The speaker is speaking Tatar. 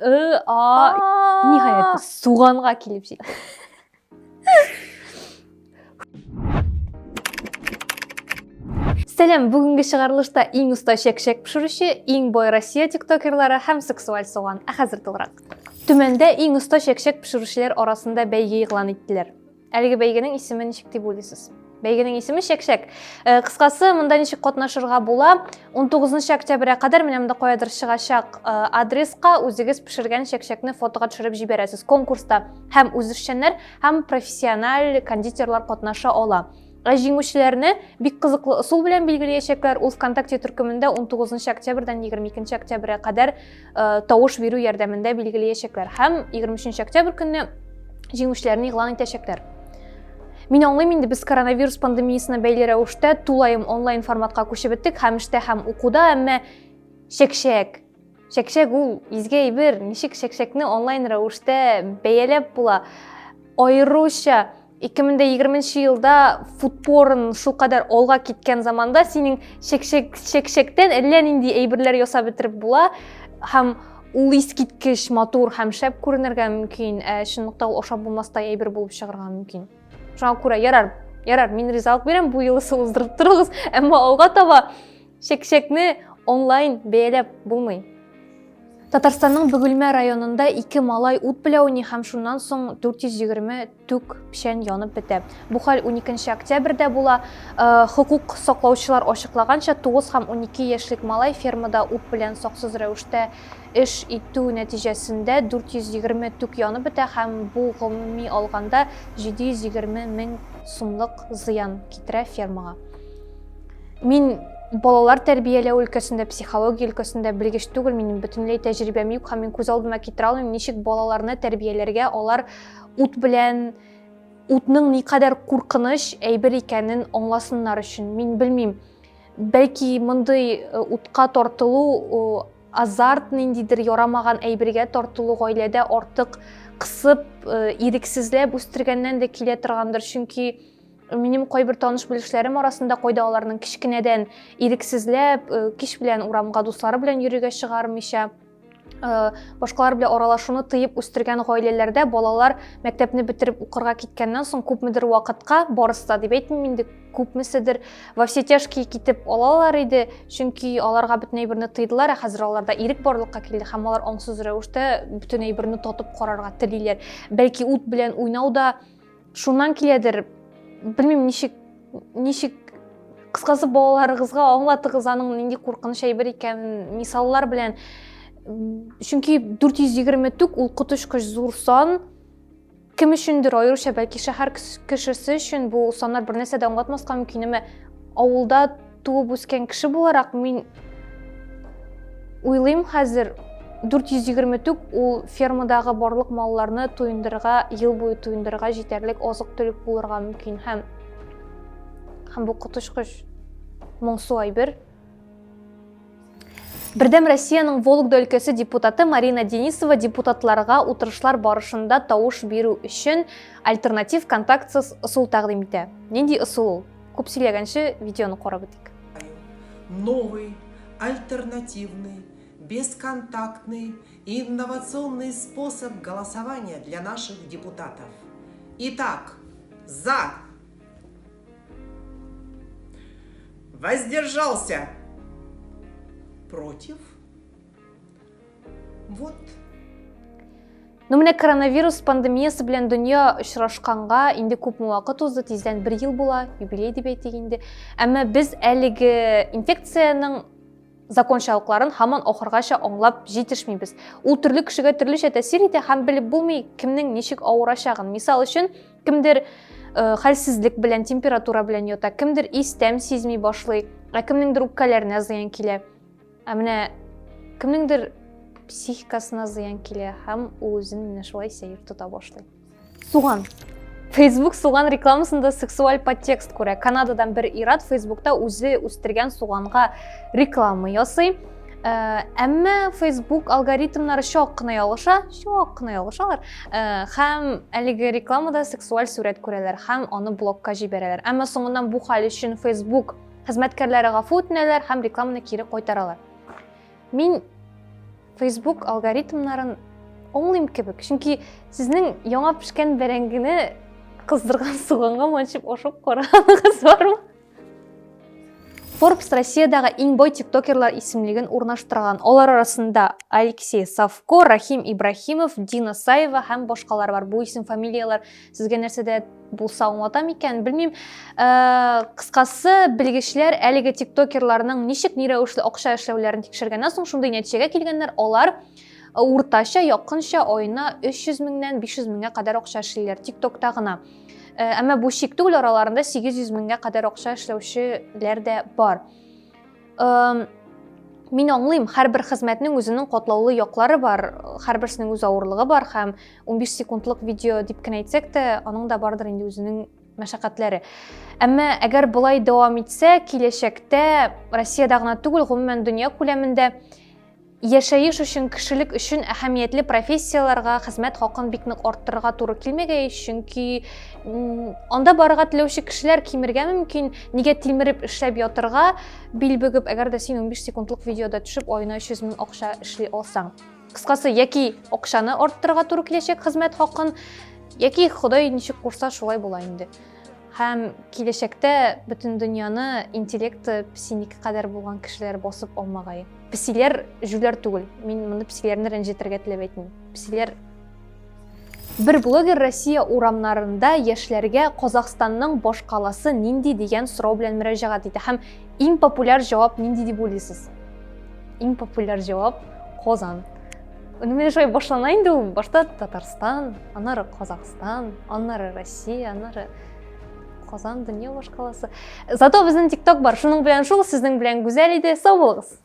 Ы, А. Ниһаять, без суганга килеп җиттек. Сәлам, бүгенге чыгарылышта иң оста чәкчәк пешерүче, иң бай Россия тиктокерлары һәм сексуаль суган. Ә хәзер тулырак. Төмәндә иң оста чәкчәк пешерүчеләр арасында бәйге игълан иттеләр. Әлеге бәйгенең исеме ничек дип уйлыйсыз? Бәйгенең исеме Чәкчәк. Э, кыскасы, монда ничек катнашырга була? 19 октябрьгә кадәр менә монда каядыр чыгачак э, адреска үзегез пешергән чәкчәкне фотога төшереп җибәрәсез. Конкурста һәм үзешчәннәр, һәм профессиональ кондитерлар катнаша ала. Ә җиңүчеләрне бик кызыклы ысул белән билгеләячәкләр. Ул ВКонтакте төркемендә 19 октябрьдән 22 октябрьгә кадәр э, тавыш бирү ярдәмендә билгеләячәкләр. Һәм 23 октябрь көнне җиңүчеләрне игълан итәчәкләр. Мин аңлыйм инде, без коронавирус пандемиясенә бәйле рәвештә тулаем онлайн форматка күчеп беттек һәм эштә, һәм укуда, әмма чәкчәк Чәкчәк ул изге әйбер, ничек чәкчәкне онлайн рәвештә бәяләп була? Аеруча 2020 елда фудпорн шулкадәр алга киткән заманда синең чәкчәк чәкчәктән әллә нинди әйберләр ясап бетереп була һәм ул искиткеч матур һәм шәп күренергә мөмкин, ә чынлыкта ул ашап булмастай әйбер булып чыгарга мөмкин. Шуңа күрә ярар, ярар, мин ризалык бирәм, бу юлысы уздырып торыгыз, әмма алга таба Чәкчәкне онлайн бәяләп булмый. Татарстанның Бөгелмә районында ике малай ут белән уйный һәм шуннан соң 420 түк печән янып бетә. Бу хәл 12 октябрьдә була. Э, хокук саклаучылар ачыклаганча, 9 һәм 12 яшьлек малай фермада ут белән саксыз рәвештә эш итү нәтиҗәсендә 420 түк янып бетә һәм бу гомуми алганда 720 мең сумлык зыян китерә фермага. Мин балалар тәрбияләү өлкәсендә, психология өлкәсендә белгеч түгел, минем бөтенләй тәҗрибәм юк һәм мин күз алдыма китерә алмыйм, ничек балаларны тәрбияләргә, алар ут белән утның никадәр куркыныч әйбер икәнен аңласыннар өчен. Мин белмим, бәлки мондый э, утка тартылу э, азарт ниндидер ярамаган әйбергә тартылу гаиләдә артык кысып, э, ирексезләп үстергәннән дә килә торгандыр, чөнки Минем кайбер таныш-белешләрем арасында кайда аларның кечкенәдән ирексезләп, э, кич белән урамга дуслары белән йөрергә чыгармыйча, э, башкалар белән аралашуны тыеп үстергән гаиләләрдә балалар мәктәпне бетереп укырга киткәннән соң күпмедер вакытка, барысы да дип әйтмим инде, күпмеседер во все тяжкие китеп алалар иде, чөнки аларга бөтен әйберне тыйдылар, ә хәзер аларда ирек барлыкка килде һәм алар аңсыз рәвештә бөтен әйберне татып карарга телиләр. Бәлки ут белән уйнау да Шуннан киләдер, белмим ничек, ничек кыскасы балаларыгызга аңлатыгыз аның нинди куркыныч әйбер икәнен мисаллар белән. Чөнки 420 түк ул коточкыч зур сан. Кем өчендер, аеруча бәлки шәһәр кешесе өчен бу саннар бер нәрсә дә аңлатмаска мөмкин, әмма авылда туып үскән кеше буларак мин уйлыйм хәзер 420 түк ул фермадагы барлык малларны туендырырга, ел буе туендырырга җитәрлек азык-төлек булырга мөмкин һәм һәм бу коточкыч моңсу әйбер. Бердәм Россиянең Вологда өлкәсе депутаты Марина Денисова депутатларга утырышлар барышында тавыш бирү өчен альтернатив контактсыз ысул тәкъдим итә. Нинди ысул ул? Күп сөйләгәнче, видеоны карап үтик. Новый, альтернативный, бесконтактный и инновационный способ голосования для наших депутатов. Итак, за! Воздержался! Против? Вот. Ну менә коронавирус пандемиясе белән дөнья очрашканга инде күпме вакыт узды, тиздән бер ел була, юбилей дип әйтик инде. Әмма без әлеге инфекциянең закончалыкларын һаман ахыргача аңлап җитешмибез. Ул төрле кешегә төрлечә тәэсир итә һәм белеп булмый, кемнең ничек авырачагын. Мисал өчен, кемдер э, хәлсезлек белән, температура белән ята, кемдер ис тәм сизми башлый, ә кемнеңдер үпкәләренә зыян килә. Ә менә кемнеңдер психикасына зыян килә һәм ул үзен менә шулай сәер тота башлый. Суган. Facebook суган рекламасында сексуаль подтекст күрә. Канададан бер ират Facebookта үзе үстергән суганга реклама ясый. Э, әмма Facebook алгоритмнары чак кына ялгыша, чак кына ялгышалар. Э, һәм әлеге рекламада сексуаль сурәт күрәләр һәм аны блокка җибәрәләр. Әмма соңыннан бу хәл өчен Facebook Хезмәткәрләре гафу үтенәләр һәм рекламаны кире кайтаралар. Мин Facebook алгоритмнарын аңлыйм кебек. Чөнки сезнең яңа пешкән бәрәңгене кыздырган суганга манчып ашап караганыгыз бармы? Forbes Россиядәге иң бай тиктокерлар исемлеген урнаштырган. Алар арасында Алексей Савко, Рахим Ибрахимов, Дина Саева һәм башкалар бар. Бу исем фамилияләр сезгә нәрсә дә булса аңлата микән, белмим. Э, кыскасы, белгечләр әлеге тиктокерларның ничек ни рәвешле акча эшләүләрен тикшергәннән соң шундый нәтиҗәгә килгәннәр. Алар уртача, якынча аена 300 меңнән 500 меңгә кадәр акча эшлиләр тиктокта гына. Э, әмма бу чик түгел, араларында 800 меңгә кадәр акча эшләүчеләр дә бар. Мин аңлыйм, һәрбер хезмәтнең үзенең катлаулы яклары бар, һәрберсенең үз авырлыгы бар һәм 15 секундлык видео дип кенә әйтсәк тә, аның да бардыр инде үзенең мәшәкатьләре. Әмма әгәр болай дәвам итсә, киләчәктә Россиядә гына түгел, гомумән дөнья күләмендә Яшәеш өчен, кешелек өчен әһәмиятле профессияләргә хезмәт хакын бик нык арттырырга туры килмәгәе, чөнки анда барырга теләүче кешеләр кимергә мөмкин. Нигә тилмереп эшләп ятырга, бил бөгеп, әгәр дә син 15 секундлык видеода төшеп, аена 300 мең акча эшли алсаң. Кыскасы, яки акчаны арттырырга туры киләчәк хезмәт хакын, яки Ходай ничек кушса, шулай була инде. Һәм киләчәктә бөтен дөньяны интеллекты песинеке кадәр булган кешеләр басып алмагае. Песиләр җүләр түгел. Мин моны песиләрне рәнҗетергә теләп әйтмим. Песиләр Бер блогер Россия урамнарында яшьләргә Казахстанның башкаласы нинди дигән сорау белән мөрәҗәгать итә һәм иң популяр җавап нинди дип уйлыйсыз? Иң популяр җавап Казан. Менә шулай башлана инде ул. Башта Татарстан, аннары Казахстан, аннары Россия, аннары Казан, дөнья башкаласы. Зато безнең TikTok бар. Шуның белән шул, сезнең белән Гүзәл иде. Сау булыгыз.